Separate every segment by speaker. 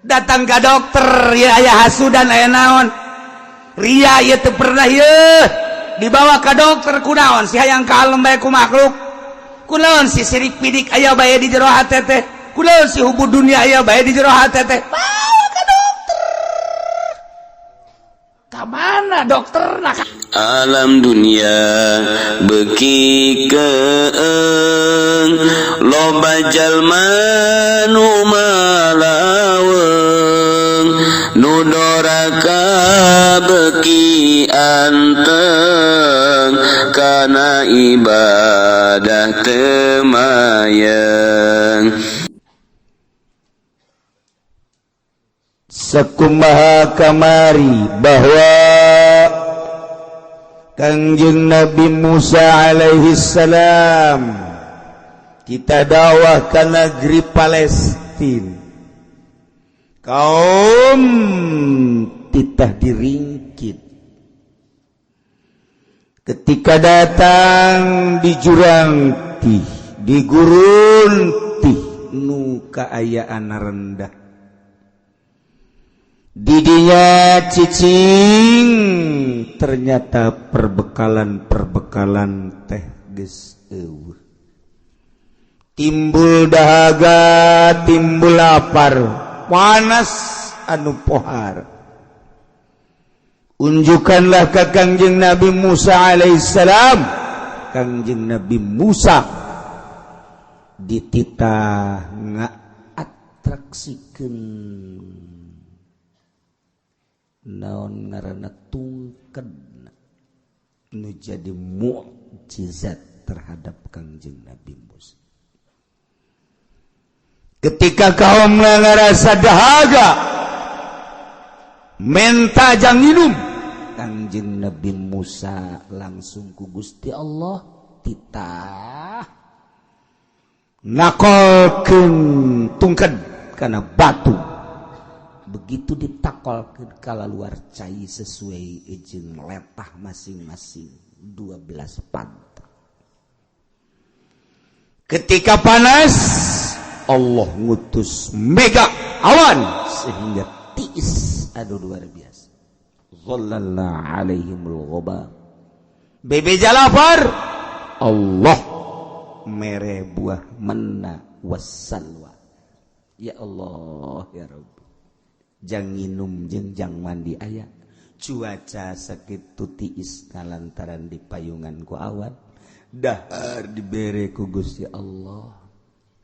Speaker 1: Datang ke dokter ya, aya hasudan, aya naon, ria ya teu pernah ya dibawa ke dokter. Kunaon si hayang kalem bae ku makhluk? Kunaon si sirik pidik aya bae di jero hate teh? Kunaon si hubbu dunia aya bae di jero hate teh? Bawa ke dokter. Ka mana dokter nah?
Speaker 2: Alam dunia beki keeng, loba jalma nu malaweng, nu doraka beki anteng, kana ibadah teu mayeng.
Speaker 1: Sakumaha kamari bahwa Kangjeng Nabi Musa alaihi salam kita dakwah ke negeri Palestina, kaum titah diringkit. Ketika datang di jurang tih, di gurun tih, nu kaayaan rendah, didinya cicing, ternyata perbekalan-perbekalan teh geus euweuh, timbul dahaga, timbul lapar, panas anu pohar. Unjukkanlah ke Kangjeng Nabi Musa alaihissalam. Kangjeng Nabi Musa dititah ngaatraksikeun naon ngaranna, tungked nu jadi mukjizat terhadap Kangjeng Nabi Musa. Ketika kaum ngerasa dahaga, menta jang minum, Kangjeng Nabi Musa langsung ku Gusti Allah titah nakolkeun tungked kana batu. Begitu ditakolkeun, kalaluar cai sesuai jeung letah masing-masing 12 pantat. Ketika panas, Allah ngutus mega awan sehingga tiis. Aduh, luar biasa. Zallalna alaihimul ghamam. Bebeja lapar, Allah mere buah manna wassalwa. Ya Allah ya Rabbi, jang nginum jeung jang mandi aya, cuaca sakitu tiis lantaran di payungan ku awan, dahar dibere ku Gusti Allah.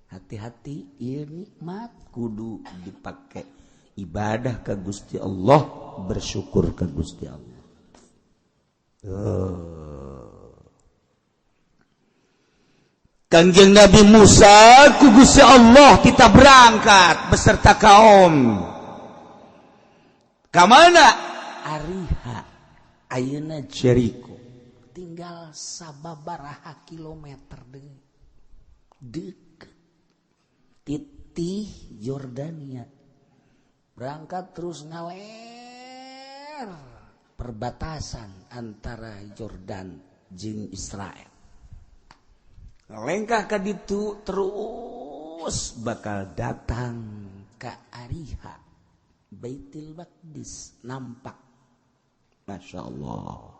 Speaker 1: Hati-hati, ieu nikmat kudu dipake ibadah ke Gusti Allah, bersyukur ke Gusti Allah. Kangjeng Nabi Musa ku Gusti Allah kita berangkat beserta kaum. Ka mana? Ariha, ayeuna Jericho.
Speaker 3: Tinggal sababaraha kilometer deui, deket titih Yordania. Berangkat terus ngaler perbatasan antara Jordan jeung Israel.
Speaker 1: Lengkah ka ditu terus bakal datang
Speaker 3: ke Ariha, Baitul Maqdis nampak.
Speaker 1: Masya Allah.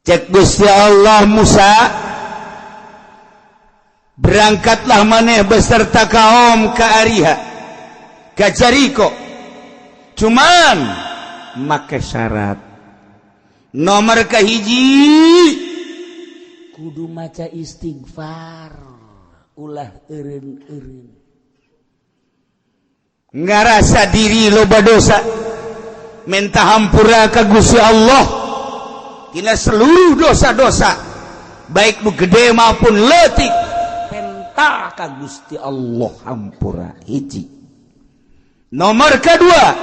Speaker 1: Cek Gusti Allah, "Musa, berangkatlah maneh beserta kaum ke Ariha, ke Jericho, cuman make syarat. Nomor kahiji,
Speaker 3: kudu maca istighfar, ulah eureun-eureun."
Speaker 1: Ngarasa diri loba dosa, minta hampura ke Gusti Allah tina seluruh dosa-dosa, baik nu gede maupun leutik, penta ka Gusti Allah hampura. Hiji. Nomor kedua,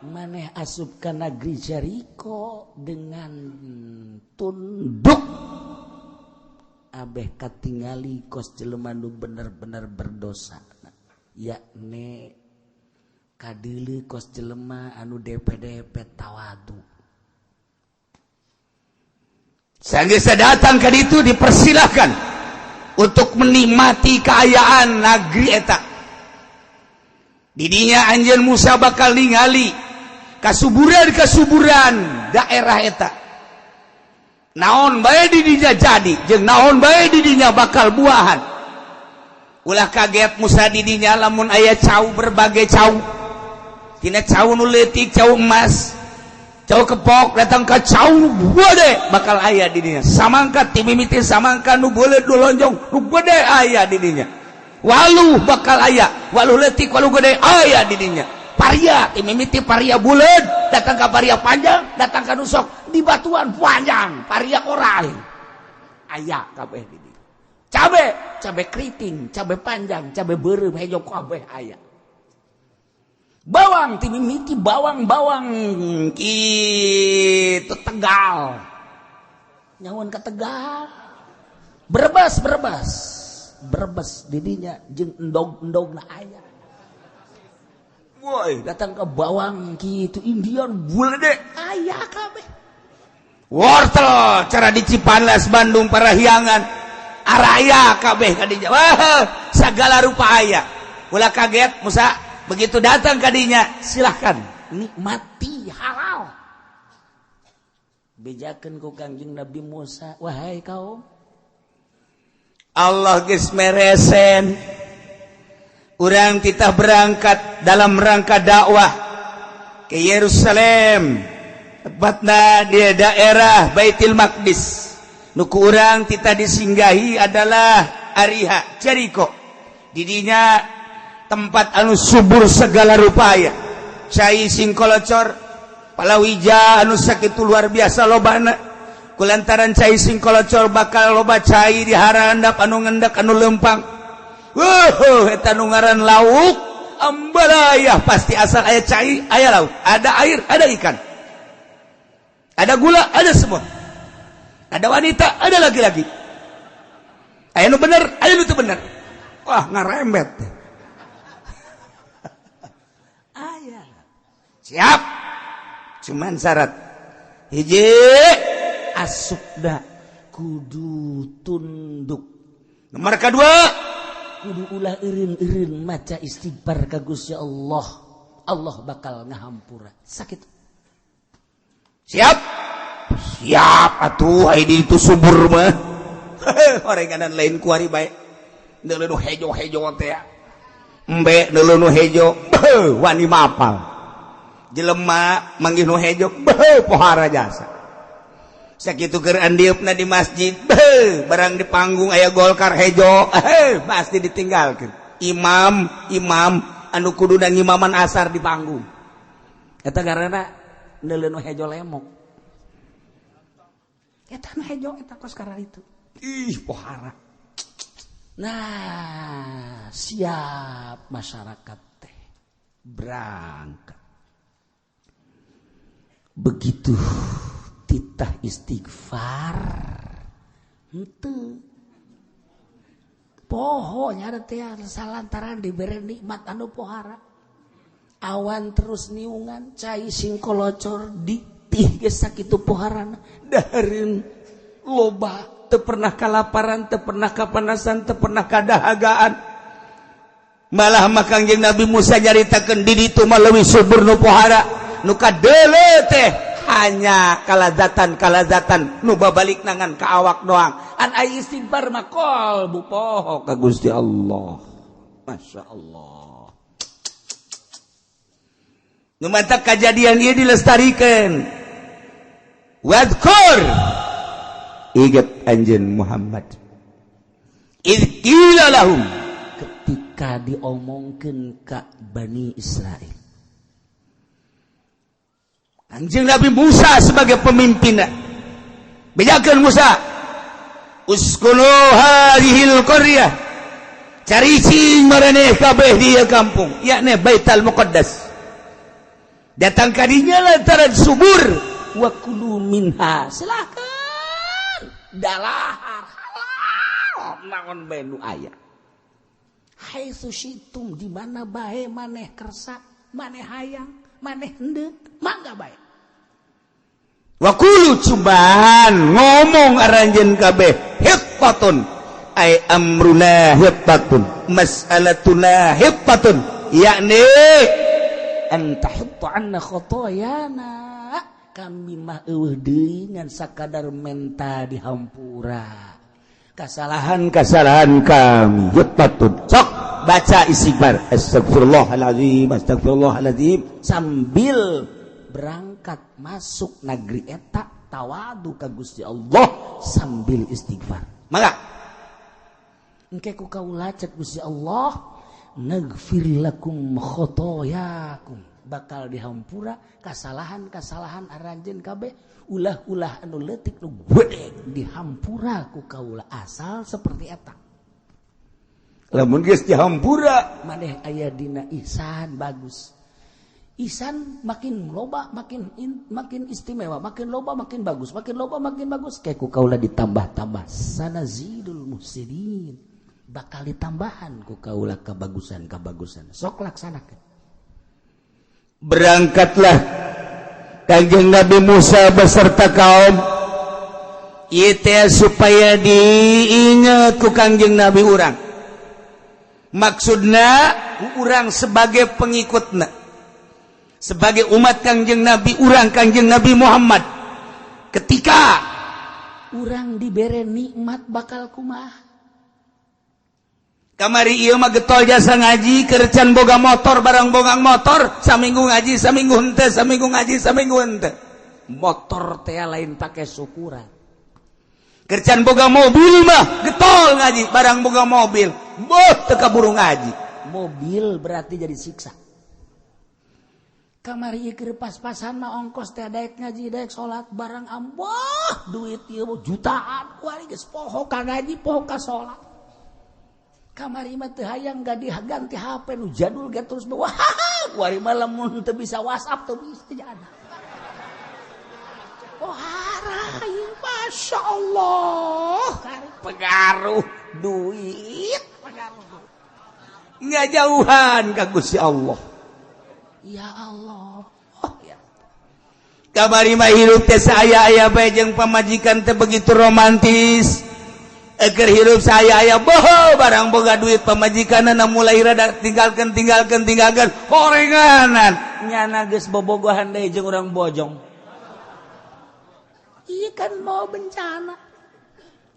Speaker 3: maneh asup ke negeri Jericho dengan tunduk, abeh katingali kos jelema nu bener-bener berdosa, yakni kadili kos jelema anu DPDP tawadu.
Speaker 1: Sanggeus datang ke itu, dipersilahkan untuk menikmati keayaan negeri eta. Didinya anjeun Musa bakal ningali kasuburan kasuburan daerah eta, naon bae didinya jadi jeung naon bae didinya bakal buahan. Ulah kaget Musa didinya lamun aya cau, berbagai cau, tina cau nu leutik, cau emas, cau kepok, datang ke cau gede bakal aya didinya. Samangka timimiti, samangka nu beuleut, nu lonjong, nu gede aya didinya. Waluh bakal aya, waluh leutik, waluh gede aya didinya. Paria, timimiti paria buleud, datang ke paria panjang, datang ke nusok di batuan panjang, paria orai aya kabeh didinya. Cabe, cabe keriting, cabe panjang, cabe beureum, hejo, kabeh aya. Bawang, timimiti bawang bawang kitu Tegal nyawan ke Tegal, Brebes, Brebes, Brebes didinya jeung endog-endog na aya. Woi, datang ke bawang gitu Indian deh aya kabeh.
Speaker 3: Wortel cara di Cipanas, Bandung, Parahyangan, araya kabeh kadinya. Wah, segala rupa aya. Ulah kaget Musa begitu datang kadinya, silahkan
Speaker 1: nikmati, halal. Bejakeun ku Kangjeng Nabi Musa, wahai kaum,
Speaker 3: Allah geus meresen urang, kita berangkat dalam rangka dakwah ke Yerusalem, tepatnya di daerah Baitul Maqdis. Nu ku urang kita disinggahi adalah Ariha, Jericho. Didinya tempat anu subur segala rupaya, cai singkolocor, palawija anu sakitu luar biasa lobana. Kulantaran cai singkolocor bakal loba cai di harandap, anu ngendak, anu lempang. Wuh, eta nu ngaran lauk ambalayah, pasti asal aya cai aya lauk, ada air ada ikan, ada gula, ada semua, ada wanita, ada laki-laki, aya nu bener, aya nu teu bener. Wah, ngarembet.
Speaker 1: Aya.
Speaker 3: Siap, cuman syarat hiji.
Speaker 1: Asupna kudu tunduk.
Speaker 3: Nomor kedua,
Speaker 1: kudu ulah eureun-eureun maca istighfar ka Gusti Allah, Allah bakal ngahampura. Sakit.
Speaker 3: Siap, siap atuh. Ai itu subur mah orenganan lain kuari bae. Neuleuh nu hejo-hejo teh, embe neuleuh nu hejo, beuh, wani mapal. Jelema manggih nu hejo, beuh, pohara jasa. Sakitu keur andieupna di masjid, beuh, barang di panggung aya Golkar hejo, eh, pasti ditinggalkeun. Imam, imam anu kudu ngimaman asar di panggung
Speaker 1: eta karena neuleuh nu hejo lemok. Eta nu hejo eta kos karena itu.
Speaker 3: Ih, pohara.
Speaker 1: Nah, siap masyarakat teh
Speaker 3: berangkat.
Speaker 1: Begitu titah istighfar henteu poho nya teh, salantaran diberi nikmat anu pohara, awan terus niungan, cai singkolocor ditih geus sakitu poharana,
Speaker 3: dahareun loba, teu pernah kalaparan, teu pernah kapanasan, teu pernah kadahagaan. Malah mah Kangjeng Nabi Musa nyaritakeun di ditu mah leuwih subur nu pohara. Nu kadeuleu teh hanya kalazatan kalazatan nu babalik nangan ka awak doang. An ai istighfar mah qalbu poho ka Gusti Allah. Masya Allah, nu matak kajadian ieu dilestarikan. Wadkur, ingat anjeun Muhammad, idz qila lahum,
Speaker 1: ketika diomongkeun ka Bani Israel.
Speaker 3: Kanjeng Nabi Musa sebagai pemimpin, bejakeun Musa, uskunu hadhil qaryah, caricing maraneh kabeh di ieu kampung, yakni Baitul Muqaddas. Datang kadinya lantaran subur,
Speaker 1: wa kulu minha, silakan dalahar halal naon bae nu aya, haitsu syitum, di mana bae maneh kersa, maneh hayang, maneh hendeuk, mangga bae.
Speaker 3: Wa qulu, cobaan ngomong aranjeun kabeh, hittatun, ay amruna hittatun, mas'alatuna hittatun.
Speaker 1: Yakni an tahutta anna khotoyana. Kami mah euweuh deui ngan sakadar menta dihampura kesalahan-kesalahan kami. Hittatun, sok baca istighfar, astagfirullahaladzim, astagfirullahaladzim, sambil berangkat masuk negeri eta, tawadu ka Gusti Allah sambil istighfar. Maka engke ku kaula cek Gusti Allah, nagfir lakum khotoyakum, bakal dihampura kesalahan-kesalahan aranjeun kabeh, ulah-ulah anu leutik nu gede dihampura ku kaula, asal seperti eta.
Speaker 3: Lamun geus dihampura,
Speaker 1: maneh aya dina ihsan, bagus. Ihsan makin loba makin makin istimewa, makin loba makin bagus, makin loba makin bagus. Kayak ku kaula ditambah-tambah, sanazidul muhsinin, bakal ditambahan ku kaula kebagusan-kebagusan. Sok laksanakan.
Speaker 3: Berangkatlah Kanjeng Nabi Musa beserta kaum ieu teh supaya diingat ku Kangjeng Nabi urang. Maksudna urang sebagai pengikutna, sebagai umat Kangjeng Nabi urang, Kangjeng Nabi Muhammad, ketika
Speaker 1: urang dibere nikmat bakal kumaha.
Speaker 3: Kamari ieu mah getol jasa ngaji, keur can boga motor. Barang boga motor, saminggu ngaji, saminggu henteu, saminggu ngaji, saminggu henteu.
Speaker 1: Motor teh lain pakai syukuran.
Speaker 3: Keur can boga mobil mah getol ngaji. Barang boga mobil, boh, teu kaburu ngaji.
Speaker 1: Mobil berarti jadi siksa. Kamari keur pas-pasan mah ongkos teh daek ngaji, daek salat. Barang amboh duit ieu jutaan, kuari geus poho ka ngaji, poho ka salat. Kamari mah teu hayang ganti HP nu jadul ge terus, wah, kuari mah lamun teu bisa WhatsApp teu bisa jadi. Oh, harai, Masya Allah,
Speaker 3: pengaruh
Speaker 1: duit, pengaruh.
Speaker 3: Nggak jauhan ka Gusti Allah.
Speaker 1: Ya Allah, oh, ya.
Speaker 3: Kamari mah hirup teh saya aya bae jeung pamajikan teh begitu romantis. Eger hirup saya aya boho. Barang boga duit, pamajikan mulai rada tinggalkan, tinggalkan, tinggalkan, horenganan.
Speaker 1: Nyana geus bobogohan deui jeung urang Bojong. Iya kan, mau bencana.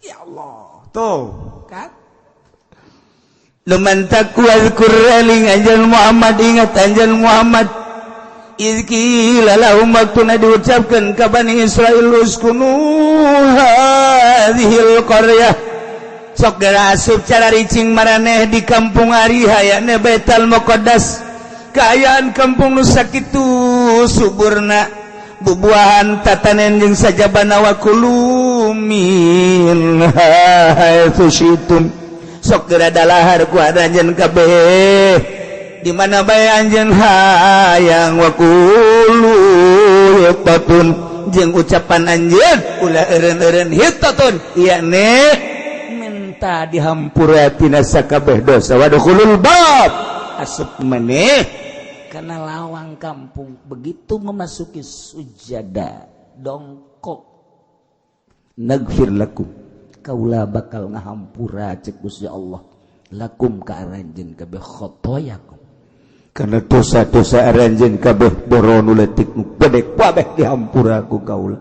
Speaker 3: Ya Allah, tuh kan. Lumantak wadhkur, eling anjeun Muhammad, ingat anjeun Muhammad, idz qila lahum, waktuna diucapkeun ka Bani Israil, uskunu hadhil qaryah, sok geura asup cara ricing maraneh di kampung Ariha, yakni Baitul Muqaddas. Kaayaan kampung nu sakitu suburna, bubuahan, tatanen jeung sajabana, wa kulu minha haitsu syi'tum, sok geura dalahar ku anjeun kabeh di mana bae anjeun hayang, wa qulu hittatun, jeung ucapan anjeun ulah eureun-eureun, hittatun yakni minta dihampura tina sakabeh dosa, wadkhulul bab, asup maneh
Speaker 1: karena lawang kampung. Begitu memasuki sujada, dongkok,
Speaker 3: nagfir lakum,
Speaker 1: kaula bakal ngahampura cek Gusti Allah, lakum ka aranjeun kabeh, khotoyakum,
Speaker 3: karena dosa-dosa aranjeun kabeh, boro nu leutik nu gede, kabeh dihampura ku kaula.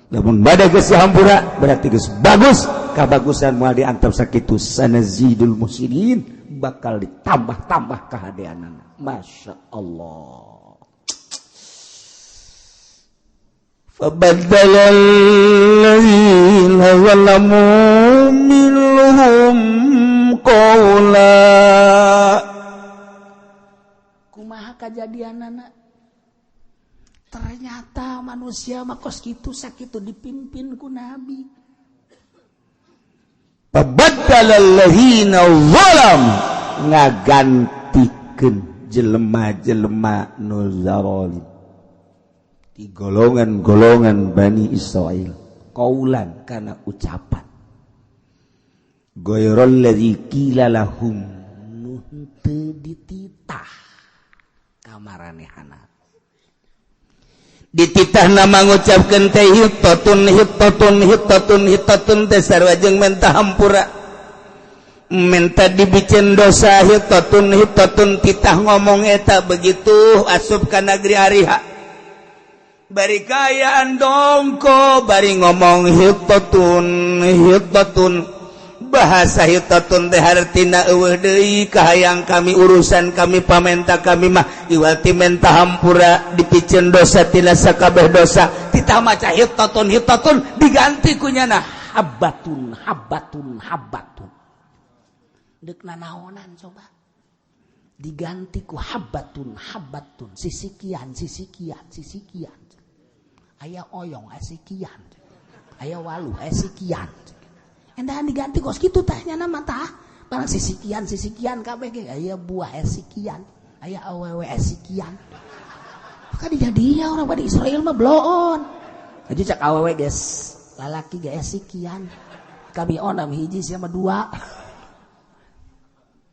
Speaker 3: Lamun bade geus dihampura, berarti geus bagus. Kabagusan moal diantep sakitu. Sanazidul muhsinin, bakal ditambah-tambah kahadeanana.
Speaker 1: Masya Allah.
Speaker 3: Fabaddala alladzina zalamu minhum qawla.
Speaker 1: Kumaha kajadianana? Ternyata manusia mah kos kitu, sakitu dipimpin ku nabi.
Speaker 3: Fabaddala alladzina zalam, ngagantikeun jelema-jelema nu zalim di golongan-golongan Bani Israel,
Speaker 1: qaulan, kana ucapan,
Speaker 3: ghairal ladzi qila lahum,
Speaker 1: nu henteu dititah kamaranehana.
Speaker 3: Dititah nama ngucapkeun teh hittatun, hittatun, hittatun, hittatun teh sarua jeung menta hampura.
Speaker 1: Minta dibikin dosa hittatun hittatun. Titah ngomong eta begitu asup ka negeri Ariha, bari kaayaan dongko, bari ngomong hittatun hittatun. Bahasa hittatun teh hartina euweuh deui kahayang kami, urusan kami, pamenta kami mah iwati menta hampura, dipiceun dosa tina sakabeh dosa. Titah maca hittatun hittatun, diganti ku nyana habbatun habbatun habbatun. Dek nanaonan coba diganti ku habbatun habbatun, sisikian sisikian sisikian, aya oyong aya sikian, aya walu aya sikian. Endahan diganti kos kitu tah nyana mah tah barang sisikian sisikian kabeh ge, aya buah aya sikian, aya awewe aya sikian. Maka dijadinya orang pada Israel mah bloon aja cak awewe geus lalaki ge aya sikian, kami onam hiji sama dua.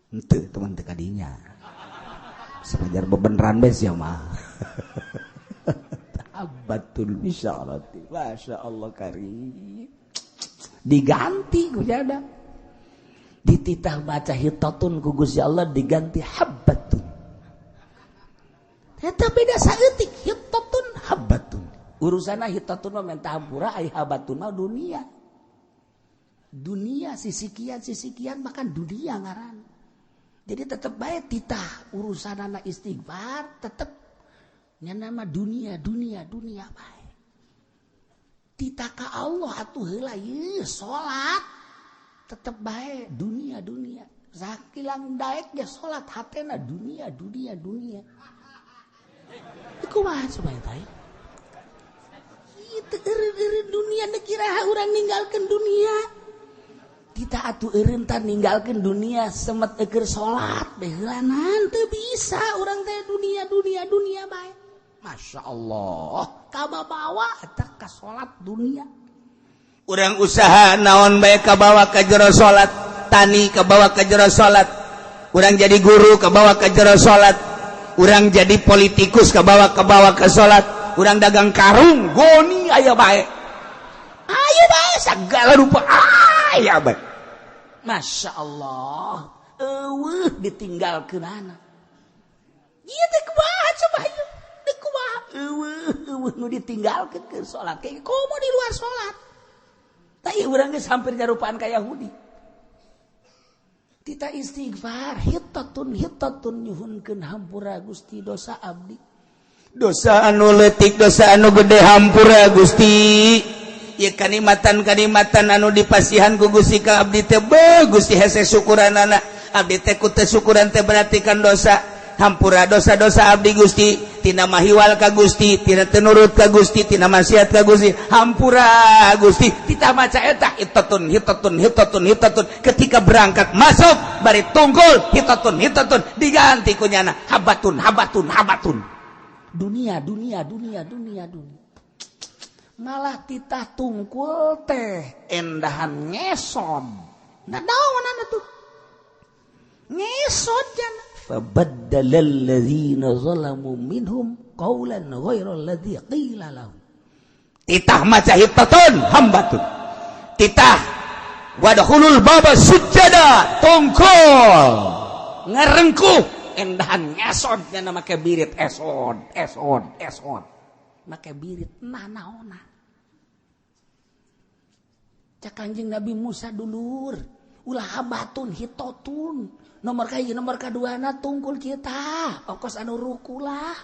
Speaker 1: Henteu teman teu kadinya. Sepajar bebeneran bes ya mah. Habbatul bisyarati. Masya Allah karim. Diganti ku jada. Dititah baca hittatun ku Gusti Allah diganti habbatun. Eta beda saeutik hittatun habbatun. Urusanna hittatun mah menta hampura, ai habbatun mah dunia. Dunia sisikian sisikian makan dunia ngaran. Jadi tetep baik titah urusan anak istighfar tetep nama dunia dunia dunia baik. Titah ka Allah atuh heula ieu salat tetep baik dunia dunia. Sakilang daek ge salat hatena dunia dunia dunia. Kumaha coba eta? Ieu eureun-eureun dunia, neuk iraha urang ninggalkeun dunia. Kita atuh eureun tah ninggalkeun dunia semet eukeur salat beheulanan teu bisa urang teh dunia dunia dunia bae. Masya Allah, kababawa eta ka salat dunia.
Speaker 3: Urang usaha naon bae kabawa ka jero salat, tani kabawa ka jero salat, urang jadi guru kabawa ka jero salat, urang jadi politikus kabawa kabawa ke salat, urang dagang karung goni aya bae. Ayo bae segala rupa aya bae.
Speaker 1: Masya Allah, eueuh ditinggalkeunana. Ieu teh kumaha coba ieu? Teh kumaha? Eueuh eueuh nu ditinggalkeun ke salat. Kayak komo di luar salat. Tah ieu urang geus hampir nyarupaan ka Yahudi. Tita istighfar hittatun hittatun, nyuhunkeun hampura Gusti dosa abdi.
Speaker 3: Dosa anu leutik, dosa anu gede, hampura Gusti. Ya kanikmatan-kanikmatan anu dipasihan ku Gusti ka abdi teh beuh Gusti, hese syukuranana abdi teh. Ku teu syukuran teh berarti kan dosa. Hampura dosa-dosa abdi Gusti, tina mahiwal ka Gusti, tina teu nurut ka Gusti, tina maksiat ka Gusti, hampura Gusti. Tita maca eta hittatun hittatun hittatun hittatun, ketika berangkat masuk bari tunggul hittatun hittatun, diganti ku nyana habbatun habbatun habbatun.
Speaker 1: Dunia dunia dunia dunia dunia. Malah titah tungkul teh endahan ngesod. Nah naon tuh ngesod jana. Fabaddalal ladzina zalamu minhum qawlan ghairal ladzi qila lahum.
Speaker 3: Titah maca hittatun hambatun, titah wadkhulul baba sujada, tungkul ngarengkuh
Speaker 1: endahan ngesod jana make birit esod esod esod make birit. Nah naona cak Kanjeng Nabi Musa, dulur, ulah habatun hitotun nomor kahiji, nomor kaduana tungkul kita ongkos anu ruku lah,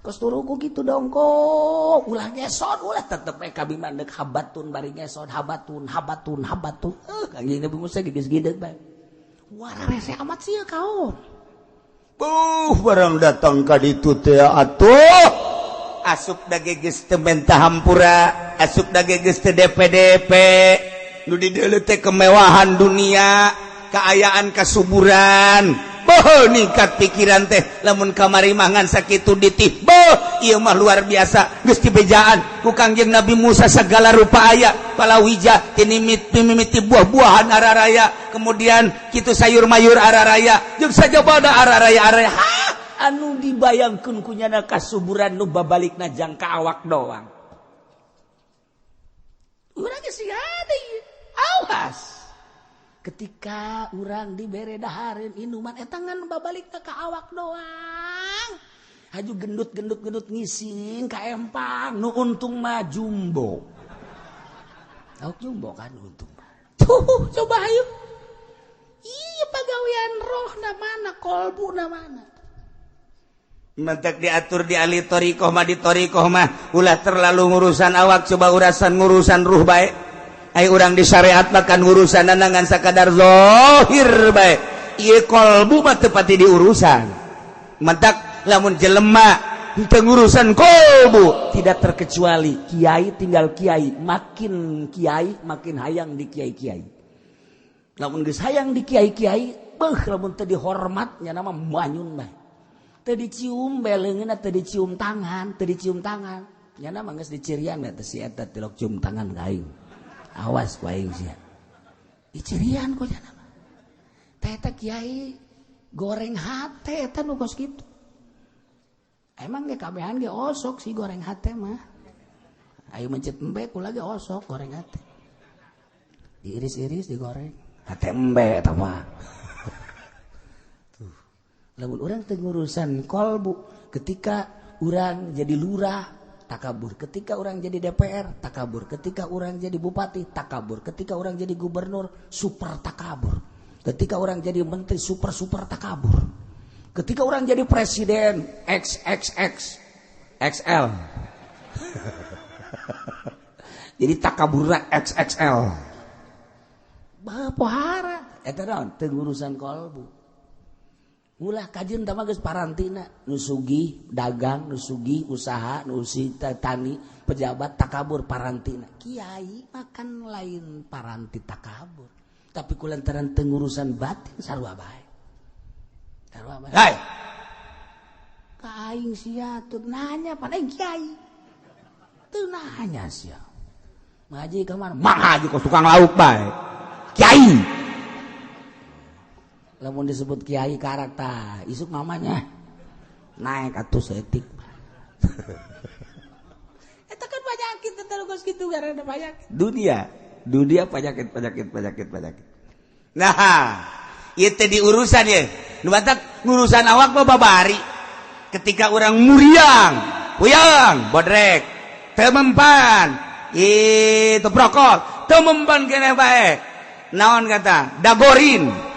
Speaker 1: kos ruku gitu dong kok, ulah ngesot, ulah tetep we kami mandek habatun bari ngesot habatun habatun habatun. Kanjeng Nabi Musa geus gideg bae, wara rese amat sih kaum.
Speaker 3: Buh, barang datang ka ditu teh atuh asup dage geus teu menta hampura, asup dage geus teu DPDP, nu dideuleu teh kemewahan dunia, keayaan, kasuburan. Boh, ningkat pikiran teh lamun kamari mah ngan sakitu ditih. Boh, ieu mah luar biasa, geus dibejaan ku Kangjeng Nabi Musa segala rupa aya, palawija tinimit mimiti buah-buahan araraya, kemudian kitu sayur mayur araraya, jeung sajabana araraya araraya.
Speaker 1: Anu dibayangkeun ku nyana kasuburan nu babalikna jangka awak doang. Urang geus ada ieu. Awas.
Speaker 4: Ketika urang dibere dahareun inuman eta ngan babalik ka awak doang. Haju gendut-gendut-gendut ngising ka empang nu untung mah jumbo. Lauk jumbo kan untung. Tuh coba ayo. Iya pagawean roh na mana kolbu na mana.
Speaker 1: Mentek diatur di ahli thoriqoh mah di thoriqoh mah ulah terlalu ngurusan awak, coba urusan ngurusan ruh bae. Ai urang di syariat makan urusan ngan sakadar zahir bae. Ieu kolbu mah teu pati diurusan. Mentak lamun jelema teu ngurusan kolbu
Speaker 4: tidak terkecuali kiai tinggal kiai, makin kiai makin hayang di kiai-kiai. Lamun geus hayang di kiai-kiai, beuh lamun teu dihormatnya nama manyun bae. Teu dicium beleungeunna, teu dicium tangan, teu dicium tangan. Nya mah geus dicirian teh si eta tilok cium tangan ka aing. Awas ku aing sia. Dicirian ku nya mah. Teh eta kiai goreng hate eta nu kos kitu. Emang ge kabehan ge osok sih goreng hate mah. Ayo mencet embe kula ge osok goreng hate. Diiris-iris digoreng. Hate embe eta mah. Lamun urang teu ngurusan kolbu, ketika urang jadi lurah takabur, ketika urang jadi DPR takabur, ketika urang jadi bupati takabur, ketika urang jadi gubernur super takabur, ketika urang jadi menteri super super takabur, ketika urang jadi presiden XXX XL. Jadi takaburna XXL. Pohara eta naon teu ngurusan kolbu. Ulah kajian tama geus parantina nu sugih dagang, nu sugih usaha, nu tani, pejabat takabur parantina. Kiai makan lain paranti takabur, tapi kulantaran teu ngurusan batin sarua bae. Sarua bae.
Speaker 1: Hai.
Speaker 4: Ka aing sia teu nanya pan aing kiai. Teu nanya sia. Ngaji ka mana?
Speaker 1: Mah ngaji kos tukang lauk bae. Kiai.
Speaker 4: Lamun disebut kiai karakter isuk mamanya naik atuh seetik. Eta kan penyakit terus gitu karena penyakit.
Speaker 1: Dunia, dunia penyakit penyakit penyakit penyakit. Nah, ieu teh diurusan ye. Nu batak ngurusan awak mah babari. Ketika orang muriang, puyang, bodrek, teu mempan, itu brokol, teu mempan keneh bae. Naon kata? Dagorin.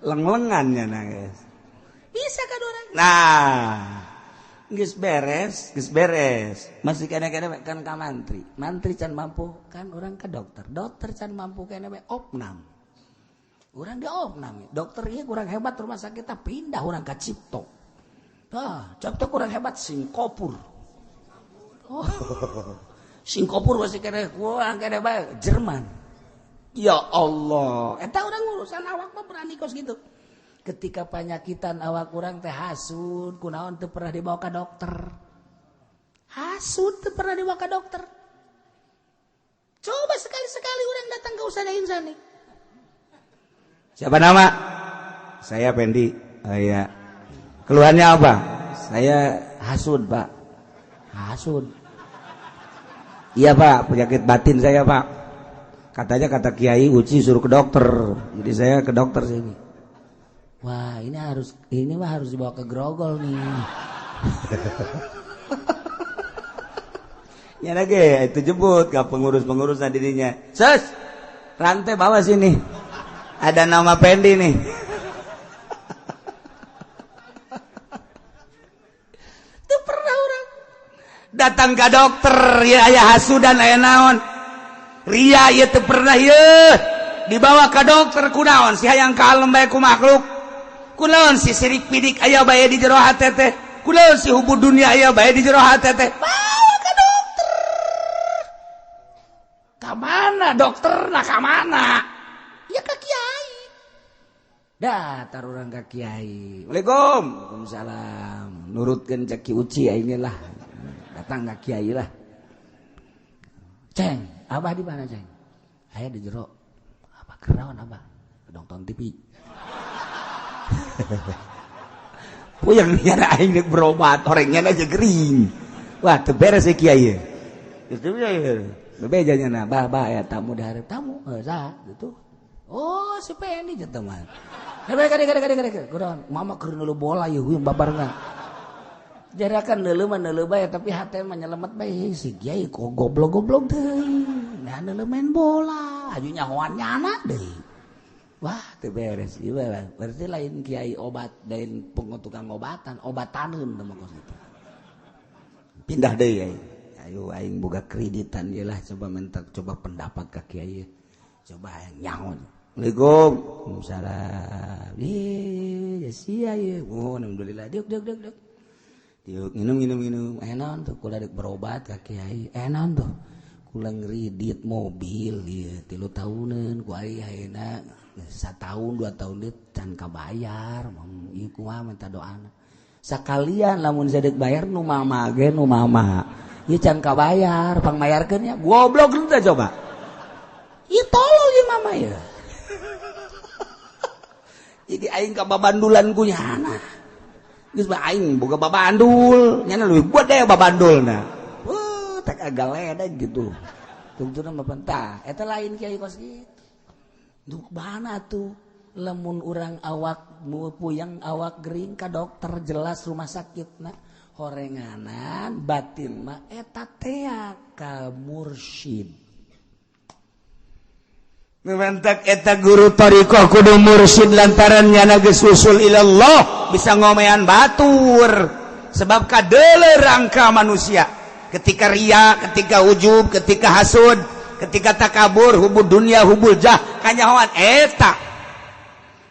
Speaker 1: Leng-lengannya nangis.
Speaker 4: Bisa kan orang?
Speaker 1: Nah, geus beres, geus beres. Masih kene-kene kan ka mantri.
Speaker 4: Mantri can mampu kan orang ke dokter. Dokter can mampu kene we opnam. Urang di opnam. Dokter ieu kurang hebat rumah sakit pindah urang ka Cipto. Tah, Cipto kurang hebat Singkopur. Oh. Singkopur masih kene kurang kene bae Jerman. Ya Allah, eta urang urusan awak mah berani kos gitu. Ketika panyakitan awak urang teh hasud, kunaon teu pernah dibawa ka dokter. Hasud teu pernah dibawa ka dokter. Coba sekali-sekali urang datang ke Ustazah Insani.
Speaker 1: Siapa nama? Saya Pendi. Oh, iya. Keluhannya apa? Saya hasud, Pak.
Speaker 4: Hasud.
Speaker 1: Iya, Pak, penyakit batin saya, Pak. Katanya kata Kiai Uci suruh ke dokter. Jadi saya ke dokter sini.
Speaker 4: Wah, ini mah harus dibawa ke Grogol nih.
Speaker 1: Ya lagi itu jemput ke pengurus-pengurus dirinya. Sus, rantai bawa sini. Ada nama Pendi nih.
Speaker 4: Itu pernah orang
Speaker 1: datang ke dokter ya aya hasudan aya naon. Ria ieu teu pernah ieu dibawa ke dokter kunaon si hayang kalem bae ku makhluk. Kunaon si sirik pidik aya bae di jero hate teh. Kunaon si hubud dunia aya bae di jero hate teh.
Speaker 4: Bawa ke dokter. Ka mana dokterna ka mana? Ya ka kiai. Datar urang ka kiai.
Speaker 1: Waalaikum.
Speaker 4: Waalaikumsalam. Nurutkeun cek Ki Uci aing lah. Datang ka kiai lah. Ceng, abah di mana ceng? Aya di jero. Abah kenaon abah? Nonton TV.
Speaker 1: Puyeng nyana aing rek berobat, orangnya aja gering. Wah, teu beres kiai. Geus bebeja nya bah bah aya tamu di hareup tamu heuh saha gitu. Oh si Pendi jeung mah. Kade kade kade kade kade. Kunaon mama keur neuleuh bola ieu huyung babarengan. Jarakan neuleuh mah neuleuh bae tapi hate mah nyelemet bae si kiai kok goblok-goblok teuing. Nah neuleuh main bola, aju nyahoan nyana deui. Wah, teu beres ieu berarti lain kiai obat, lain tukang obatan, obataneun teh mah kos kitu. Pindah deui ai. Ayo aing boga kreditan ieu lah coba minta coba pendapat ka kiai. Coba nyaho. Assalamualaikum. Waalaikumsalam. Ih, ya sia ieu. Oh, alhamdulillah. Diuk diuk diuk diuk. Diuk minum minum minum. Naon tuh kula deuk berobat ka kiai. Naon tuh? Kula ngredit mobil ieu 3 tahuneun ku aing ayeuna 1 tahun 2 tahun deui can kabayar. Ieu kumaha minta doana. Sakalian lamun sadeuk bayar nu mama ge nu mama. Ieu can kabayar, pangmayarkeun nya. Goblok teh coba. Ieu tolol ieu mama ieu. Jadi aing ka babandulan ku nyana. Geus bae aing boga babandul, nyana leuwih gede babandulna. Wah, tak agak ledeg gitu. Tungtuna mah pentah. Eta lain kiai kos kitu. Duk mana tuh? Lamun urang awak puyeng awak gering ka dokter jelas rumah sakit na horenganan batin mah eta tea ka mursyid. Mantak eta guru thariqah kudu mursyid lantaran nyana geus usul ilallah bisa ngomean batur sebab kadeuleu rangka manusia ketika ria, ketika ujub, ketika hasud, ketika takabur, hubud dunia, hubul jah kanyahoan eta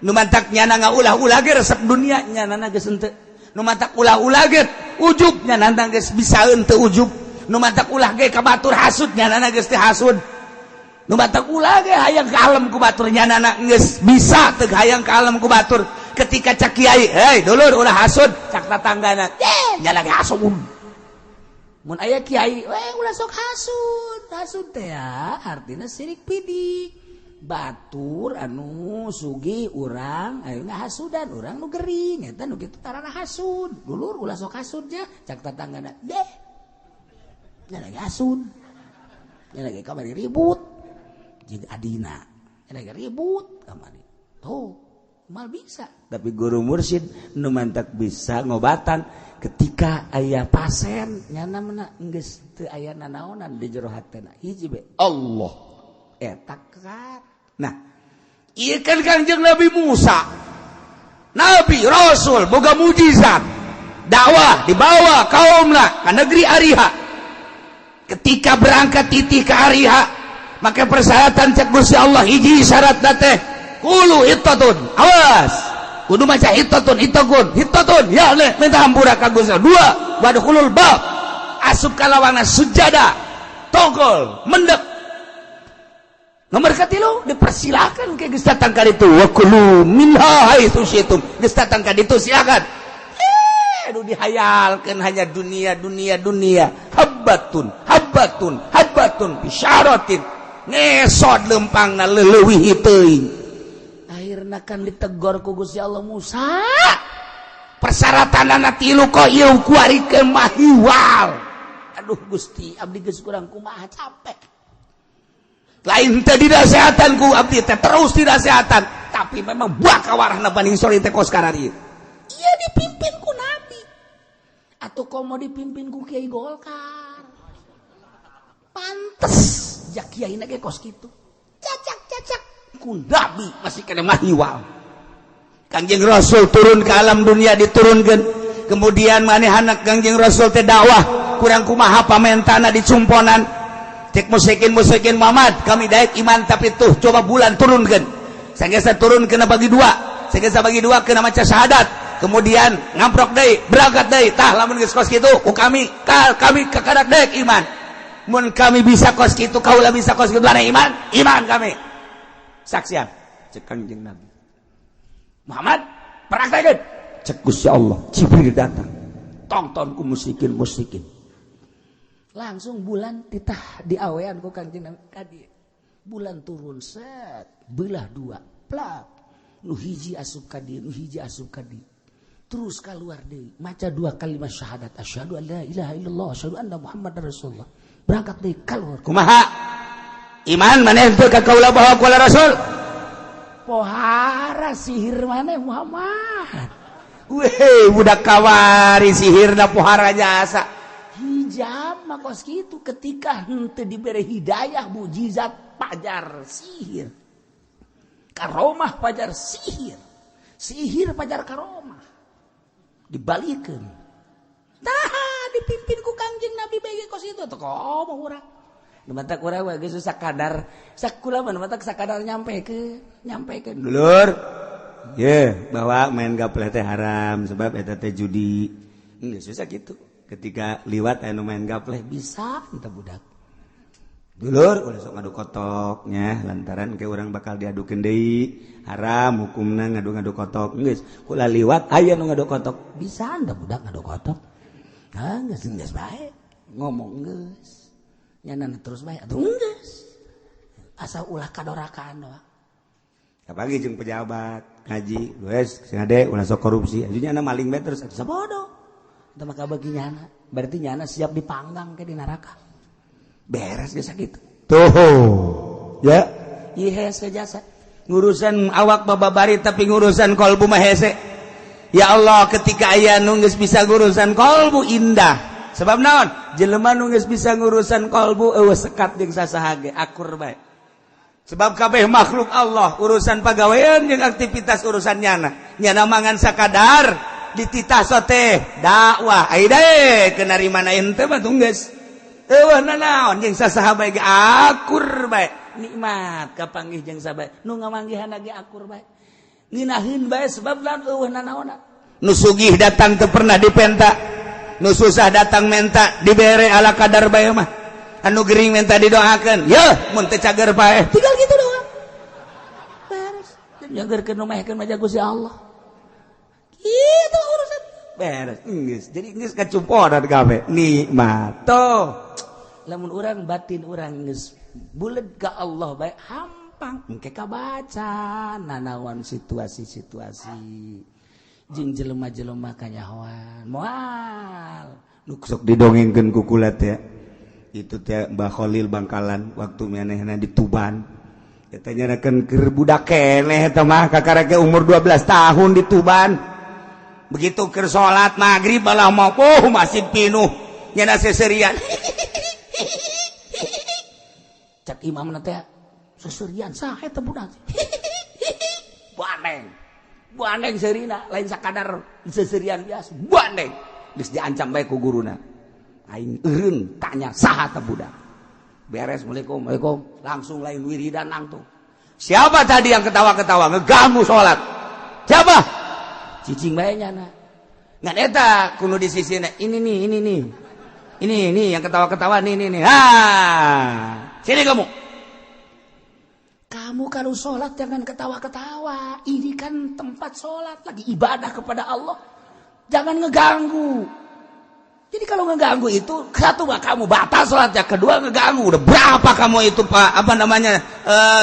Speaker 1: nu mantak nyana ngaulah-ulah ge resep dunia nyana geus henteu nu mantak ulah-ulah ge ujub nyana geus bisa henteu ujub nu mantak ulah ge ka batur hasud nyana geus teu hasud nu mantak ulah ge hayang ka alam ku batur nyana geus bisa teu hayang ka alam ku batur ketika cak kiai hei dulur ulah hasud cak tatanggana nyana ge hasud mun aya kiai we ulah sok hasud hasud teh artina sirik pidik batur anu sugih urang ayo ngahasudan urang nu gering eta nu kitu tarana hasud dulur ulah sok hasud nya cak tatanggana deh nya lagi hasud nya lagi kamari ribut jeung adina nya lagi ribut kamari tuh mal bisa tapi guru mursyid nu mantak bisa ngobatan ketika aya pasien nyana mena geus teu aya nanaonan di jero hatena hiji be Allah eta kan. Nah ieu kan Kangjeng Nabi Musa Nabi Rasul boga mujizat dakwah dibawa kaumna ke negeri Ariha ketika berangkat titih ke Ariha maka persyaratan cek Gusti Allah hiji syaratna teh kulu hittatun awas kudu maca hittatun hittakun hittatun ya le minta hampura ka Gusti Allah. Dua wadkhulul bab asup ka lawangna sujada togol mendek. Nomor katilu dipersilakan ke geus datang ka ditu wa kulu minha haitsu syi'tum geus datang ka ditu silakan. Aduh dihayalkeun hanya dunia dunia dunia habbatun habbatun habbatun bisyaratin ngesot lempangna leuwih teuing akhirna kan ditegor ku Gusti Allah Musa persyaratanana tilu kok ieu kuarikeun mahiwal aduh Gusti abdi geus kurang kumaha capek lain teh dinasehatan ku abdi teh terus dinasehatan tapi memang buah kawarahna Bani Israil teh kos kararieu ieu dipimpin ku nabi atau komo dipimpin ku Kiai Golkar pantes ja kiai na ge kos kitu cacak-cacak ku nabi masih kena mahiwal. Kangjeng Rasul turun ke alam dunia diturunkan kemudian manehana Kangjeng Rasul teh dakwah kurang kumaha pamentana dicumponan cek musyrikin musyrikin Muhammad kami daek iman tapi tuh coba bulan turunkan saya turun kena bagi dua saya bagi dua kena maca syahadat kemudian ngamprok deui berangkat deui tah lamun geus kos kitu ku kami kal kami kakadak daek iman mun kami bisa kos kitu kaula bisa kos kitu iman iman kami saksian cek Kangjeng Nabi Muhammad praktekeun cek Gusti Allah Jibril datang tonton ku musyrikin musyrikin langsung bulan titah diawean ku Kangjeng Nabi kadi bulan turun set belah dua plak nu hiji asup ka dieu nu hiji asup ka dieu terus keluar deui maca dua kalimat syahadat asyhadu an la ilaha illallah asyhadu anna muhammadar rasulullah.
Speaker 4: Berangkat deui kaluhur.
Speaker 1: Kumaha? Iman maneh teu ka kaula bahwa kaula rasul?
Speaker 4: Pohara sihir maneh Muhammad.
Speaker 1: Weh, budak kawari sihirna pohara jasa.
Speaker 4: Hijab mah kos kitu ketika henteu dibere hidayah mujizat pajar sihir. Karomah pajar sihir. Sihir pajar karomah. Dibalikeun. Tah dipimpin ku Kangjeng Nabi bae kos kitu teh komo urang. Nu matak urang mah geus sakadar sakula mah nu matak sakadar nyampekeun.
Speaker 1: Dulur. Ye, bahwa main gapleh teh haram sebab eta teh judi. Geus susah gitu. Ketika liwat anu main gapleh bisa entah budak. Dulur ulah sok ngadu kotoknya lantaran ke urang bakal diadukeun deui. Haram hukumna ngadu-ngadu kotok. Geus kula liwat aya nu ngadu kotok.
Speaker 4: Bisa entah budak ngadu kotok. Hah, geus geus bae. Ngomong geus. Nyana terus bae atuh geus. Asa ulah kadorakaan doang.
Speaker 1: Apalagi jeung pejabat ngaji, geus sing ade ulah sok korupsi. Ajunya anu maling bae terus
Speaker 4: sabodo. Eta mah kabagi nyana. Berarti nyana siap dipanggang ke di neraka. Beres geus sakitu.
Speaker 1: Tuh. Ya,
Speaker 4: ieu hese jasa.
Speaker 1: Ngurusan awak bababari tapi ngurusan kolbu mah hese. Ya Allah, ketika aya nu geus bisa ngurusan kolbu indah. Sebab naon? Jelema nu geus bisa ngurusan kolbu eueuh sekat jeung sasaha ge akur bae. Sebab kabeh makhluk Allah urusan pagawean jeung aktivitas urusan nyana. Nyana mangan sakadar dititah sote dakwah. Ai dae keuna rimana ente mah tunggeus. Eueuh nanaon jeung sasaha bae ge akur bae.
Speaker 4: Nikmat kapanggih jeung sabae. Nu ngamanggihan ge akur bae. Ngeunaheun bae sebab lamun eueuh nanaonna.
Speaker 1: Nu sugih datang teu pernah dipenta. Nu susah datang menta dibere ala kadar bae mah. Anu gering minta didoakan, ya mun teu cager paeh
Speaker 4: tinggal gitu doang. Beres. Nyagerkeun nu maehkeun mah Gusti Allah. Kitu urusan.
Speaker 1: Beres. Geus. Jadi geus kacumponan kabeh. Nikmat.
Speaker 4: Tuh. Lamun urang batin urang geus buleud ka Allah bae hampang engke kabaca nanaon situasi-situasi. Jeung jelema-jelema kanyahoan. Moal
Speaker 1: nu sok didongengkeun ku kula teh. Itu teh Mbah Khalil Bangkalan waktu manehna di Tuban. Eta nyanakeun keur budak keneh eta mah kakara ge umur 12 tahun di Tuban. Begitu keur salat maghrib malah mau oh masih pinuh nyana seserian.
Speaker 4: Cak imamna teh seserian saha eta budak. Bandeng. Bandeng seurina lain sakadar seserian biasa. Bandeng.
Speaker 1: Geus diancam bae ku guruna. Aing eureun tanya saha teh budak. Beres Assalamualaikum, Waalaikum. Langsung lain wiridan langsung. Siapa tadi yang ketawa-ketawa ngeganggu salat? Siapa?
Speaker 4: Cicing bae nyana.
Speaker 1: Ngan eta kudu di sisina. Ini nih, ini nih. Ini nih yang ketawa-ketawa nih nih nih. Ha. Sini kamu.
Speaker 4: Kamu kalau sholat jangan ketawa-ketawa. Ini kan tempat sholat lagi ibadah kepada Allah. Jangan ngeganggu. Jadi kalau ngeganggu itu satu mah kamu batal sholatnya,
Speaker 1: kedua ngeganggu. Udah berapa kamu itu Pak apa namanya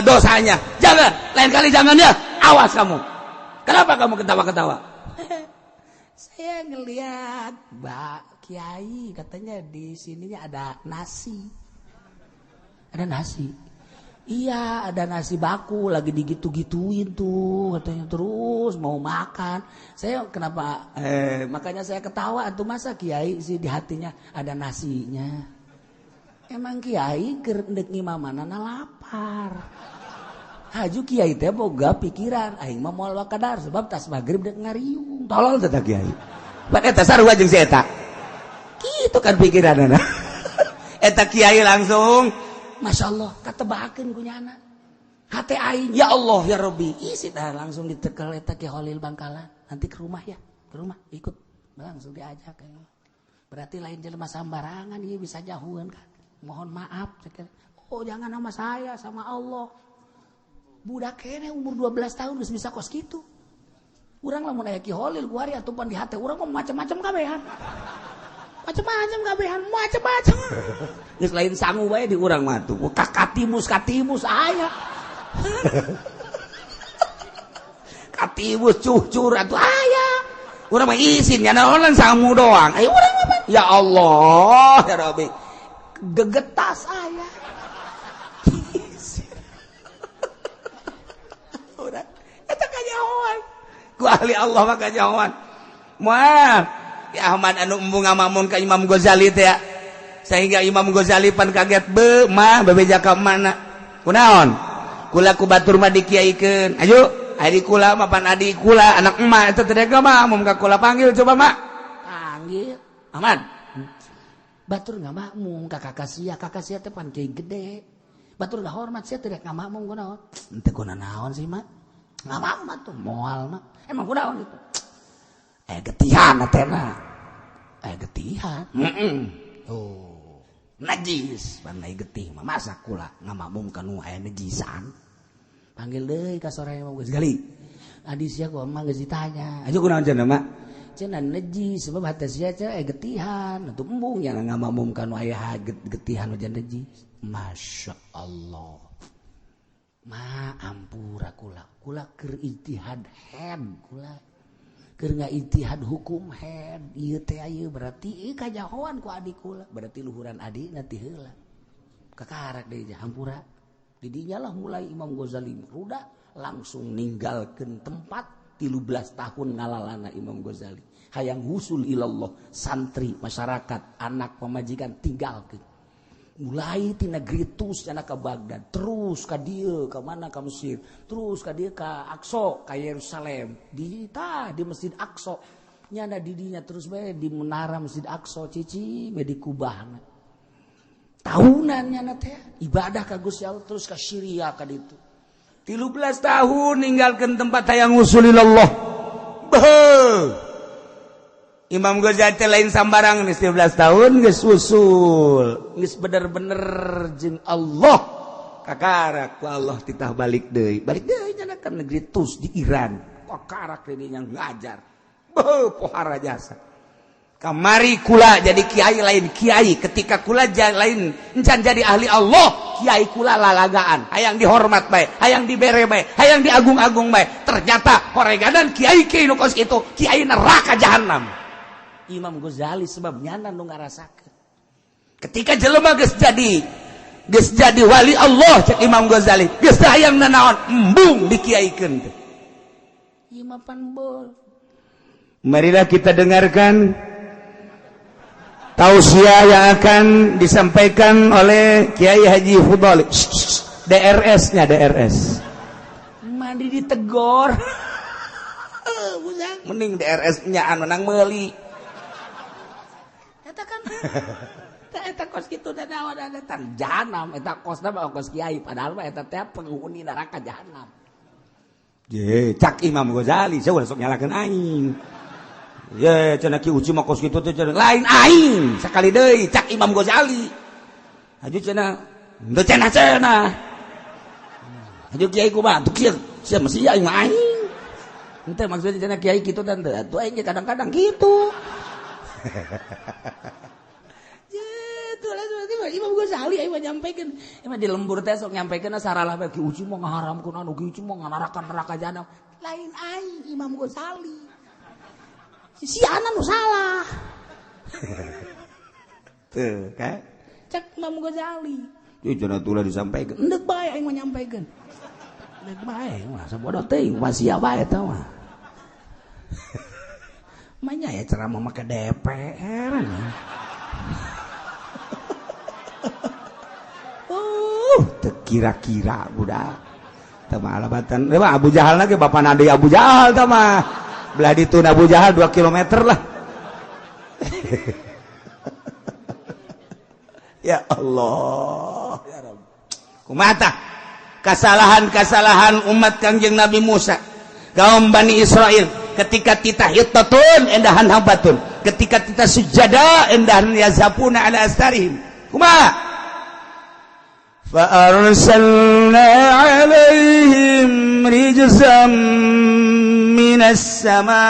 Speaker 1: dosanya? Jangan, lain kali jangan ya. Awas kamu. Kenapa kamu ketawa-ketawa?
Speaker 4: Saya ngelihat Mbak Kiai katanya di sininya ada nasi. Ada nasi. Iya, ada nasi baku lagi digitu-gituin tuh katanya terus mau makan. Saya kenapa makanya saya ketawa tuh masa kiai sih di hatinya ada nasinya. Emang kiai keur ndek ngimamanana lapar. Haju kiai teh boga pikiran aing mah moal wakadar sebab tas magrib dek ngariung.
Speaker 1: Tolol teh kiai. Pan eta sarua jeung si eta. Kitu kan pikiranana. Eta kiai langsung
Speaker 4: Masya Allah, katebakeun ku nyana. Hate aing, ya Allah ya Rabbi. Isi dah langsung ditekel eta Ki Khalil Bangkalan. Nanti ke rumah ya, ke rumah ikut. Langsung diajak. Berarti lain jelema sambarangan ieu bisa jahueun kan. Mohon maaf. Oh, jangan sama saya, sama Allah. Budak kene umur 12 tahun geus bisa kos kitu. Urang lamun aya Ki Khalil kuari atupan di hate urang mah macam-macam kabehan. Macam-macam kabehan, macam-macam.
Speaker 1: Geus lain sangu bae di urang mah tuh.
Speaker 4: Katimus katimus aya.
Speaker 1: Katimus cucur atuh aya. Urang mah isin nya naonan sangu doang. Ayo urang mah ya Allah ya Rabbi.
Speaker 4: Gegetas aya.
Speaker 1: Urang eta kanyahoan. Ku ahli Allah mah kanyahoan. Moal ya Ahmad anu embung ngamamun ka Imam Ghazali teh ya. Sehingga Imam Ghazali pan kaget be mah bebeja ka mana. Kunaon? Kula ku batur mah dikiaikeun. Ayo, adi kula mah pan adi kula anak emak eta teh mah mun ka kula panggil coba mak.
Speaker 4: Panggil. Ahmad. Batur ngamakmum ka kakak sia, kakak sia teh pan kiai gede. Batur ngahormat sia teh ngamakmum kunaon? Henteu kuna naon sih mak? Ngamakmum atuh moal mak. Emang kunaon itu? Getihan atena. Getihan. Oh, najis pan ai getih mah masa kula ngamakmum ka nu aya najisan. Panggil deui ka sore mah geus gali. Adi sia ku mah geus ditanya.
Speaker 1: Ayo kunaon cenah mak?
Speaker 4: Cenah najis sebab hate sia teh getihan atuh embung yang ngamakmum ka nu aya getihan hujan najis. Masya Allah. Ma ampura kula. Kula keur ijtihad head kula. Keur ngaijtihad hukum head ieu teh ieu berarti ieu kajahoan ku adik kula. Berarti luhuran adikna ti heula. Kakarak deui hampura. Di dinya lah mulai Imam Ghazali ruda langsung ninggalkeun tempat 13 tahun ngalalana Imam Ghazali. Hayang husul ilallah, santri, masyarakat, anak pamajikan tinggalkeun. Mulai ti negeri Tus cenah ka Baghdad, terus ka dieu ka mana ka Mesir, terus ka dieu ka Aqsa, ka Yerusalem. Di tah di Masjid Aqsa. Nyana di dinya terus bae di menara Masjid Aqsa cici bae di kubahna. Tahunan nyana teh ibadah ka Gusti Allah terus ka Syria ka ditu.
Speaker 1: 13 tahun ninggalkeun tempat hayang usulillah. Beuh. Imam Ghazali lain sambarang geus 13 tahun geus usul, geus bener-bener jeung Allah. Kakarak ku Allah titah balik deui. Balik deui nya ka negeri Tus di Iran. Kakarak deui nya ngajar. Beuh pohara jasa. Kamari kula jadi kiai lain kiai, ketika kula lain encan jadi ahli Allah, kiai kula lalagaan, hayang dihormat bae, hayang dibere bae, hayang diagung-agung bae. Ternyata horeganan kiai kiai nu kos kitu, kiai neraka jahanam.
Speaker 4: Imam Ghazali sebab nyana nu ngarasakeun.
Speaker 1: Ketika jelema geus jadi wali Allah cek Imam Ghazali, geus hayang nanaon embung dikiaikeun teh.
Speaker 4: Ieu mah pan bol.
Speaker 1: Marilah kita dengarkan tausiah yang akan disampaikan oleh Kiai Haji Fudhali. DRS-nya DRS.
Speaker 4: Mandi ditegor.
Speaker 1: Mending DRS-nya anu menang meuli.
Speaker 4: Eta kan eta kos kitu da naon eta jahanam eta kosna mah kos kiai padahal mah eta teh penghuni neraka jahanam.
Speaker 1: Je, cak Imam Ghazali saya ulah sok nyalakeun aing. Ye, cenah Ki Uci mah kos kitu teh cenah lain aing sakali deui cak Imam Ghazali. Aju cenah henteu cenah cenah. Aju kiai kumaha tuh kieu sia mesti aing mah aing.
Speaker 4: Henteu maksudnya cenah kiai kitu dan teu atuh aing kadang-kadang kitu. Ye, tuh lah Imam Ghazali aing mah nyampikeun. Emang di lembur teh sok nyampikeun saralah bae Ki Uci mah ngaharamkeun anu Ki Uci mah nganarakan neraka jahanam. Lain aing Imam Ghazali. Si anak nu salah.
Speaker 1: Tuh, kan?
Speaker 4: Cek Imam Ghazali.
Speaker 1: Ieu cenah tulah disampaikan.
Speaker 4: Endek bae aing mah nyampikeun. Endek bae mah sabodoh teuing sia bae eta mah. Manya ya ceramah make DPR.
Speaker 1: Teu kira-kira budak. Teu mah alabatan. Mah Abu Jahal lagi bapak nade Abu Jahal tah mah. Belah ditu Abu Jahal 2 kilometer lah. Ya Allah. Ya Rabb. Kumaha kesalahan-kesalahan umat Kangjeng Nabi Musa, kaum Bani Israel ketika titah hittatun endahan habatun, ketika titah sujada endahan yazapuna ala astarihim. Kumaha? Fa arsalna alaihim rijzam minas sama.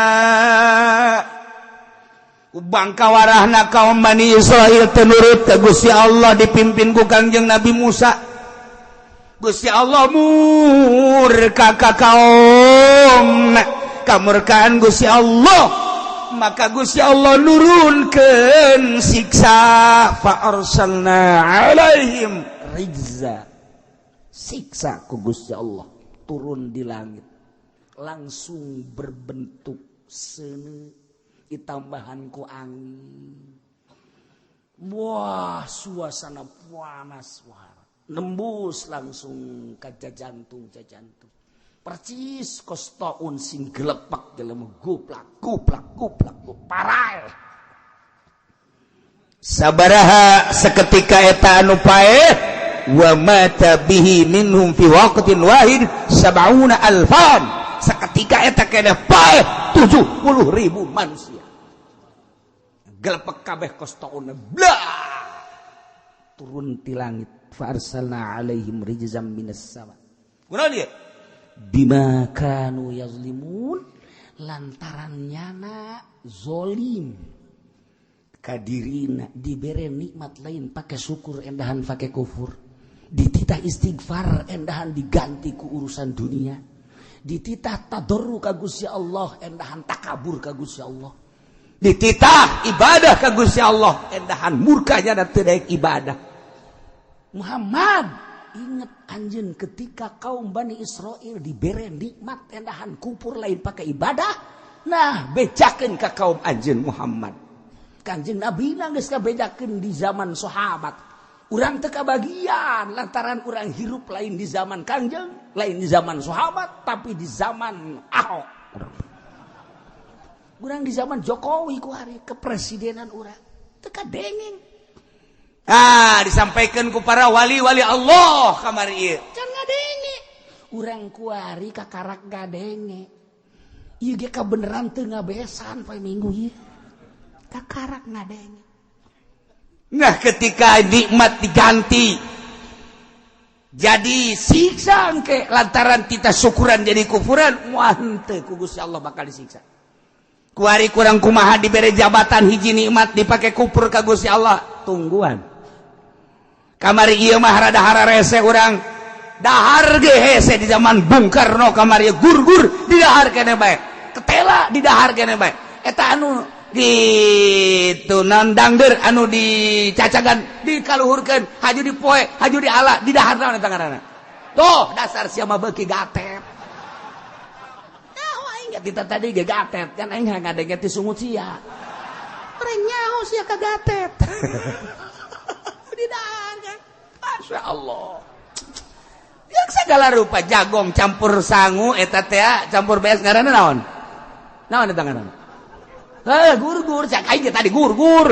Speaker 1: Bangka warahna kaum Bani Israel tenurut ke Gusti Allah dipimpin ku Kangjeng Nabi Musa. Gusti Allah murka ka kaum. Kamurkaan Gusti Allah maka Gusti Allah nurunkeun siksa. Fa arsalna alaihim
Speaker 4: rijza, siksa ku Gusti Allah turun di langit langsung berbentuk seuneu ditambahan ku angin. Wah, suasana panas, wah, nembus langsung ke jantung, jantung percis kos taun sing gelepak dalam guplak guplak guplak parai.
Speaker 1: Sabaraha seketika eta anu paeh, wa mata bihi minhum fi waqtin wahid sab'una alfan. Seketika eta keneh paeh 70.000 manusia, gelepek kabeh kos taun, blah,
Speaker 4: turun ti langit. Fa arsalna alaihim rijzam minas sama.
Speaker 1: Kunaon ieu?
Speaker 4: Bima kanu yazlimun, lantaran nyana zolim kadirina, dibere nikmat lain pakai syukur, endahan pakai kufur, dititah istighfar endahan diganti ku urusan dunia, dititah tadarru ka Gusti Allah endahan takabur ka Gusti Allah,
Speaker 1: dititah ibadah ka Gusti Allah endahan murkanya dan teu daek ibadah.
Speaker 4: Muhammad, ingat anjeun ketika kaum Bani Israel dibere nikmat endahan kupur lain pakai ibadah.
Speaker 1: Nah, bejakeun ka kaum anjeun Muhammad.
Speaker 4: Kanjeng Nabi geus kabejakeun di zaman sahabat. Urang teu kabagian lantaran urang hirup lain di zaman Kanjeng, lain di zaman sahabat, tapi di zaman Ahok. Urang di zaman Jokowi ku hari kepresidenan urang teu kadengeng.
Speaker 1: Ah, disampaikan ku para wali-wali Allah kamari ieu.
Speaker 4: Can ngadenge. Urang kuari kakarak ngadenge. Ieu ge kabeneran teu ngabesan poe Minggu ieu. Kakarak ngadenge.
Speaker 1: Nah, ketika nikmat diganti jadi siksa engke lantaran kita syukuran jadi kufuran, wah henteu ku Gusti Allah bakal disiksa. Kuari kurang kumaha dibere jabatan hiji nikmat dipake kupur ka Gusti Allah, tungguan. Kamari ieu mah rada hararese urang. Dahar ge hese di zaman Bung Karno kamari gur-gur di dahar kene bae. Ketela di dahar kene bae. Eta anu gitu nandangder anu dicacagan dikaluhurkeun haju dipoe haju diala di dahar naon eta ngaranna. Tuh dasar sia mah beuki gatet.
Speaker 4: Nyaho aing ge tita tadi ge gatet kan aing ngadenge ti sungut sia. Urang nyaho sia ka gatet. Di dahar kan.
Speaker 1: Masya Allah. Yang segala rupa jagong campur sangu eta teh campur bees ngaranna naon? Naon eta ngaranna? Eh gur-gur cak aing tadi gur-gur.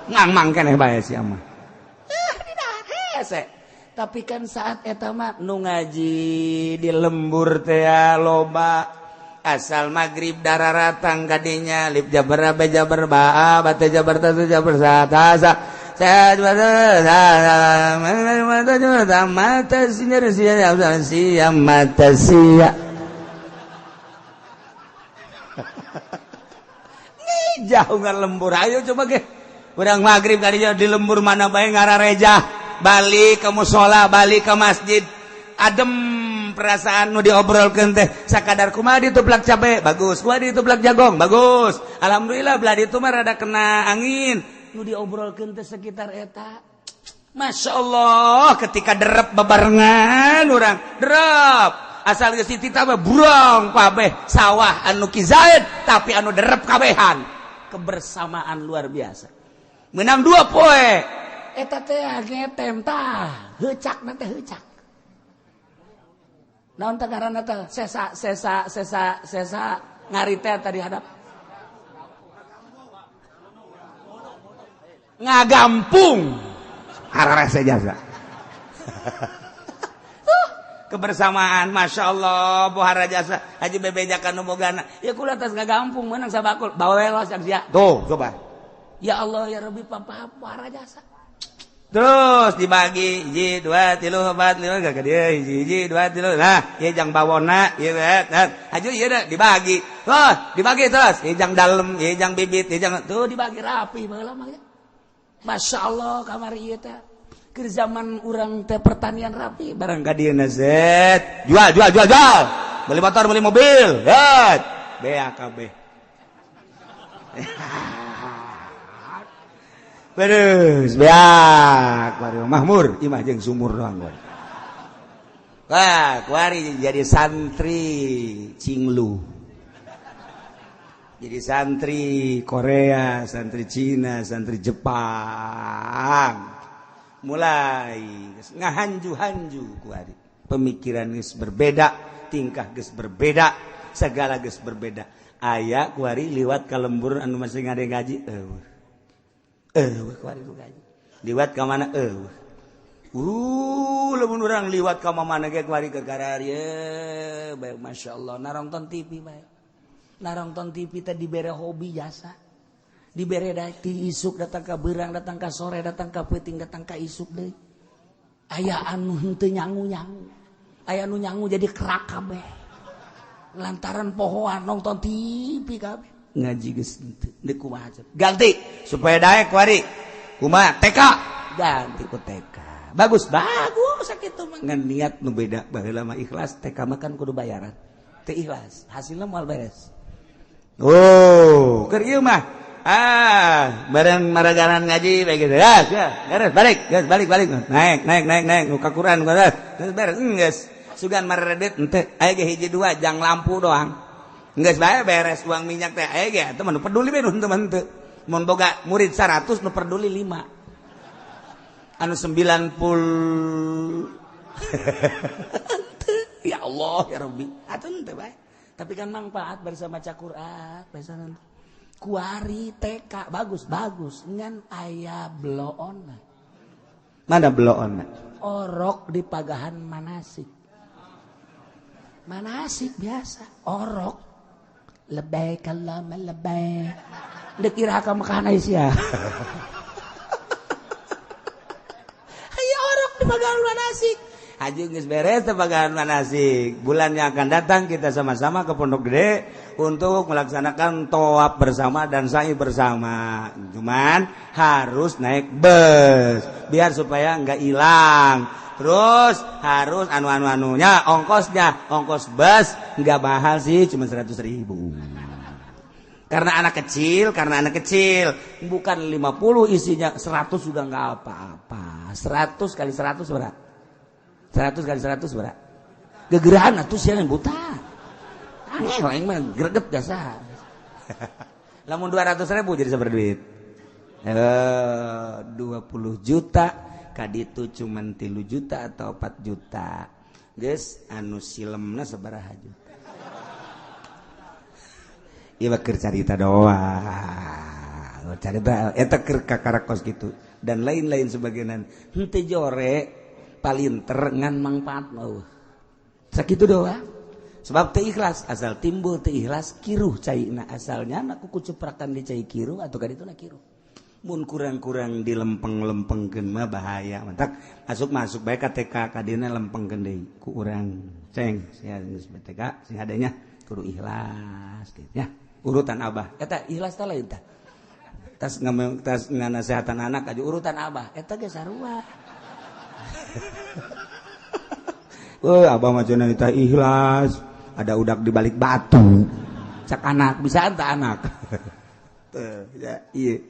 Speaker 1: Ngangmang keneh bae sia mah.
Speaker 4: Di dahar hese. Tapi kan saat eta mah nu ngaji
Speaker 1: di lembur teh loba asal maghrib dararatang kadinya lip jabar ba jabar ba ba ta jabar ta jabar sa ta sa mata sia mata sia. Jauh nggak lembur, ayo coba ge urang maghrib kadinya di lembur mana bae ngarareja balik ke musola balik ke masjid adem perasaan nu diobrolkeun teh sakadar kumaha ditu plak cabe bagus kumaha ditu plak jagong bagus alhamdulillah belah ditu mah rada kena angin
Speaker 4: nu diobrolkeun teh sekitar eta.
Speaker 1: Masya Allah ketika derep bebarengan urang derep asal geus dititah mah burong kabeh sawah anu kizaid tapi anu derep kabehan
Speaker 4: kebersamaan luar biasa
Speaker 1: menang 2 poe
Speaker 4: eta teh ngetem tah heucakna teh heucak naon teh ngaranna teh sesa sesa sesa sesa ngarite tadi hadap
Speaker 1: ngagampung hararese jasa. Kebersamaan Masya Allah bohara jasa haji bebejakan nu bogana ya kula tas ngagampung meunang sabakul bawel sak sia tuh coba
Speaker 4: ya Allah ya Rabbi papa bohara jasa
Speaker 1: terus dibagi hiji 2 3 4 5 ka dieu hiji 2 3 nah ieu jang bawona ieu haju ieu dibagi wah dibagi terus ieu jang dalem ieu jang bibit ieu jang
Speaker 4: tuh dibagi rapi baheula mah. Masya Allah kamari ieu teh keur zaman urang teh pertanian rapi
Speaker 1: barang ka dieu zet jual jual jual jual beli motor beli mobil zet BAKB. Beres beak kuari mahmur imah jeung sumur doang kuari. Wah, kuari jadi santri Cinglu. Jadi santri Korea, santri Cina, santri Jepang. Mulai ngahanju-hanju kuari. Pemikiran geus berbeda, tingkah geus berbeda, segala geus berbeda. Aya kuari liwat ka lembur anu masih ngade ngaji, eueuh. Eueuh kuari nu ngaji. Liwat ka mana eueuh. Lamun urang liwat ka mana ge kuari ke kararieu, bae masyaallah narongton TV bae. Narongton TV teh dibere hobi jasa. Dibere ti isuk datang ka beurang, datang ka sore, datang ka peuting, datang ka isuk deui. Aya anu henteu nyangu-nyangu. Aya anu nyangu jadi kerak kabeh. Lantaran pohoan nonton TV kabeh. Ngaji geus henteu, deuk kumaha ganti supaya daek kuari. Kumaha TK? Ganti ku TK. Bagus, bagus sakitu mah. Ngan niat nu beda baheula mah ikhlas, TK mah kan kudu bayaran. Teu ikhlas, hasilna moal beres. Oh, keur ieu mah. Ah, bareng maragaran ngaji bae gitu. Ya, beres, balik, geus balik balik. Naik, naik, naik, naik nu ka Quran geus beres, geus. Sugan maredet henteu, aya ge hiji dua jang lampu doang. Geus bae beres uang minyak teh aya ge atuh mah nu peduli bae nu henteu mah henteu. Mun boga murid 100 nu peduli 5. Anu 90 ya Allah ya Rabbi. Atuh henteu bae. Tapi kan manfaat bersama maca Quran, bersama kuari TK bagus bagus ngan aya bloon. Mana bloon? Orok di pagahan manasik. Manasik biasa orok. Lebay kalama lebay. Deuk iraha ka Mekah sia. Aya orok di pagahan manasik. Haji geus beres teh pagahan manasik. Bulan yang akan datang kita sama-sama ke Pondok Gede untuk melaksanakan tawaf bersama dan sa'i bersama. Cuman harus naik bus biar supaya nggak hilang. Terus harus anu-anu-anunya, ongkosnya, ongkos bus nggak mahal sih, cuma 100.000. Karena anak kecil, bukan 50 isinya 100 juga nggak apa-apa. 100 kali 100 berapa? 100 kali 100 berapa? Gegerahan atuh sia yang buta. Angel aing mah greget jasa. Lamun 200.000 jadi sabar duit. 20 juta kaditu cuman 3 juta atau 4 juta. Geus anu silemna sabaraha juta. Ieu mah keur carita doang. Carita eta keur kakarakos kitu dan lain-lain sebagainya. Henteu jore palinter ngan mangfaat mah. Sakitu doang. Sebab teu ikhlas, asal timbul teu ikhlas kiruh caina asalnya na kuku cuprakan di cai kiruh atau kadituna kiruh. Mun kurang-kurang dilempeng-lempengkeun mah bahaya. Mantak masuk-masuk bae ka TK kadina lempengkeun deui ku urang ceng sia geus TK sing adanya kudu ikhlas gitu ya. Urutan abah eta ikhlas teh lain tah. Tas tas nganasehatan anak aja urutan abah eta ge sarua. Oh, abah mah cenah teh ikhlas, ada udak di balik batu. Cak anak bisa anta anak. Tuh, ya iya.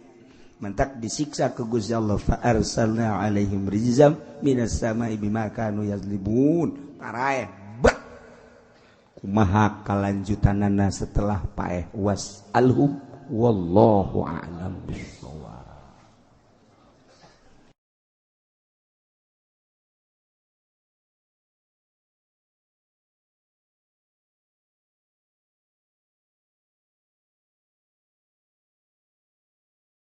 Speaker 1: Mantak disiksa ke Gusti Allah fa arsalna alaihim rizam minas sama'i bima kanu yazlimun. Paraeh bek. Kumaha kalanjutanana setelah paeh was alhum wallahu a'lam bissawab.